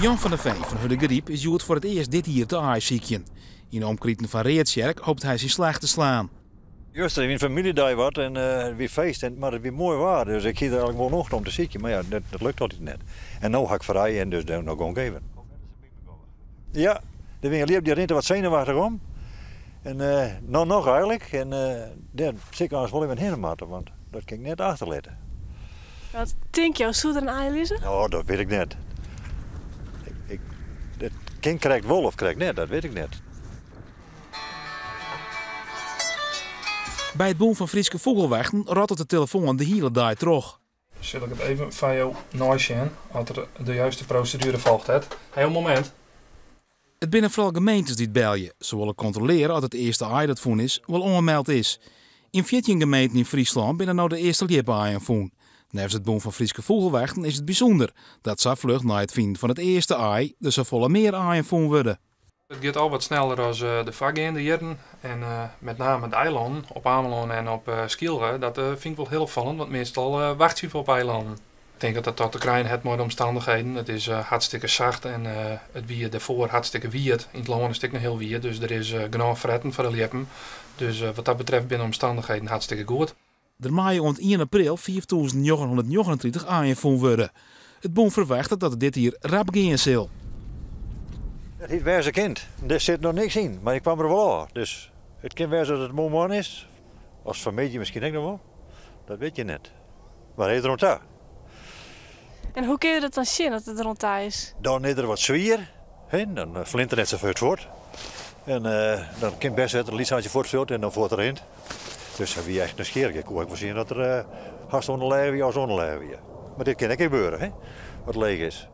Jan van der Veen fan Hurdegaryp is hjoed foar it earst dit jier te aaisykjen. Yn de omkriten fan Readtsjerk hopet hy syn slach te slaan. Juster wie in famyljedei wat en it wie feest, mar it wie moai waar, dus ik hie der eigentlik wol nocht om te sykjen, mar ja, dat lukt altyd net. En no ha ik frij en dus no gong ik even. Ja, der wie in ljip dy rint der wat senuwachtich om. En no noch eigentlik. En dêr sil ik eins wol even hinne moatte, want dat kin ik net achterlitte. Wat tinke jo, soe der in aai lizze? No, dat wit ik net. Ik, it kin krekt wol of krekt net, dat wit ik net. By it Bûn fan Fryske Fûgelwachten rottet de telefoan de hiele dei troch. Sil ik it even foar jo neisjen oft er de juiste proseduere folgd hat. Ha jo in momint? It binne foaral gemeentes dy't belje. Se wolle kontrolearje oft it earste aai dat fûn is wol oanmeld is. Yn 14 gemeenten yn Fryslân binne no de earste ljipaaien fûn. Neffens it Bûn fan Fryske Fûgelwachten is it bysûnder dat sa fluch nei it finen fan it earste aai der safolle mear aaien fûn wurde. It giet al wat sneller as de foargeande jierren en met name de eilannen op Amelân en op Skylge, dat fyn ik wol hiel opfallend, want meastal wachtsje we op eilannen. Ik tink dat dat toch te krijen hat mei de omstannichheden. It is hartstikke sacht en it wie dêrfoar hartstikke wiet. Yn it lân is it ek noch hiel wiet, dus der is genôch fretten foar de ljippen. Dus wat dat betreft binne de omstannichheden hartstikke goed. Der meie oant ien april 5939 aaien fûn wurde. It bûn ferwachtet dat it dit jier rap gean sil. It hie wêze kind. Der sit noch niks yn, mar ik kwam der wol ôf. Dus it kin wêze dat it moarn moarn is, of fanmiddei miskien ek noch wol. Dat wit je net. Mar hy is der oan ta. En hoe kinne je dat dan sjen, dat it der oan ta is? Dan is er wat swier, hè, dan flint er net sa furt fuort. En dan kin bêst dat er in lyts eintsje fuortfliuwt en dan fuort rint. Dus hy wie echt nijsgjirrich. Ik koe ek wol sjen dat er hast oan de lêge wie as oan de lêge wie. Mar dit kin ek gebeure, hè, as it leech is.